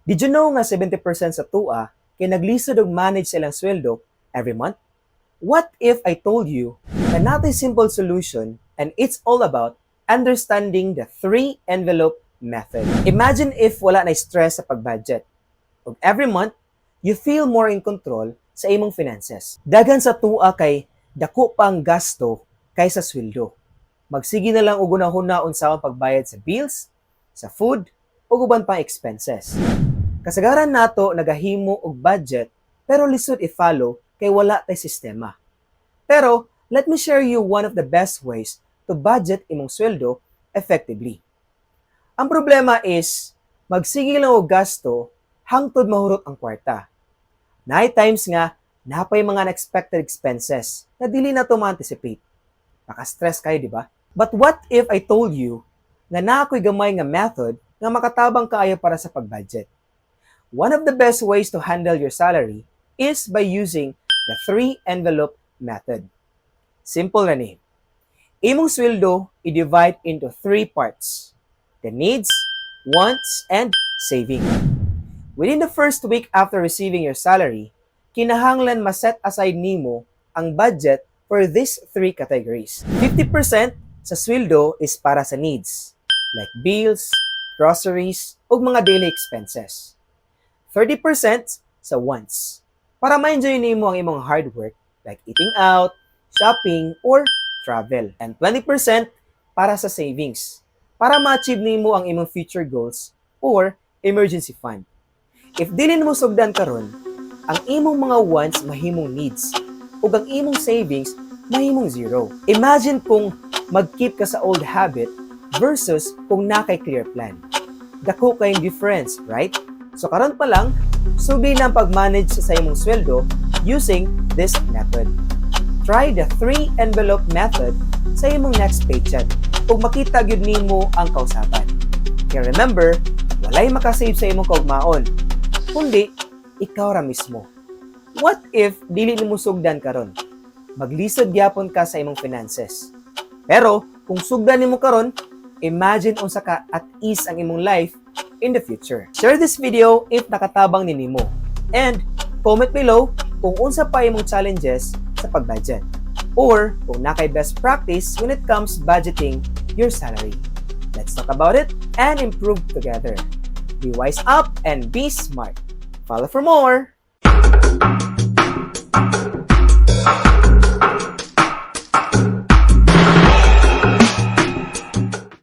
Did you know nga 70% sa atoa kay naglisod og manage sa ilang sweldo every month? What if I told you na naa tay simple solution, and it's all about understanding the three envelope method? Imagine if wala na stress sa pag-budget. Ug every month, you feel more in control sa imong finances. Daghan sa atoa kay dako pa ang gasto kaysa sweldo. Magsige na lang og hunahuna unsa ang pagbayad sa bills, sa food, ug uban pang expenses. Kasagaran nato nagahimo og budget pero lisod i-follow kay wala tay sistema. Pero let me share you one of the best ways to budget imong sweldo effectively. Ang problema is magsige lang og gasto hangtod mahurot ang kwarta. Naay times nga naa pay mga unexpected expenses na dili nato ma-anticipate. Maka-stress kaayo, di ba? But what if I told you nga naa ko'y gamay nga method nga makatabang kaayo para sa pag-budget? One of the best ways to handle your salary is by using the three envelope method. Simple na ni. Imong sweldo i-divide into three parts: the needs, wants, and saving. Within the first week after receiving your salary, kinahanglan ma-set aside nimo ang budget for these three categories. 50% sa sweldo is para sa needs, like bills, groceries, ug mga daily expenses. 30% sa wants, para ma-enjoy nimo ang imong hard work like eating out, shopping, or travel. And 20% para sa savings, para ma-achieve nimo ang imong future goals or emergency fund. If dili nimo sugdan karon, ang imong mga wants mahimong needs ug ang imong savings mahimong zero. Imagine kung mag-keep ka sa old habit versus kung naa kay clear plan. Dako kaayong difference, right? So karon pa lang, sugdi na ang pag-manage sa imong sweldo using this method. Try the three envelope method sa imong next paycheck ug makita gyud nimo ang kausaban. Kaya remember, walay makasave sa imong kaugmaon, kundi ikaw ra mismo. What if dili nimo sugdan karon? Maglisod gyapon ka sa imong finances. Pero kung sugdan nimo karon, imagine unsa ka at ease ang imong life in the future. Share this video if nakatabang ni nimo. And comment below kung unsa pa imong challenges sa pag-budget or kung naa kay best practice when it comes budgeting your salary. Let's talk about it and improve together. Be wise up and be smart. Follow for more!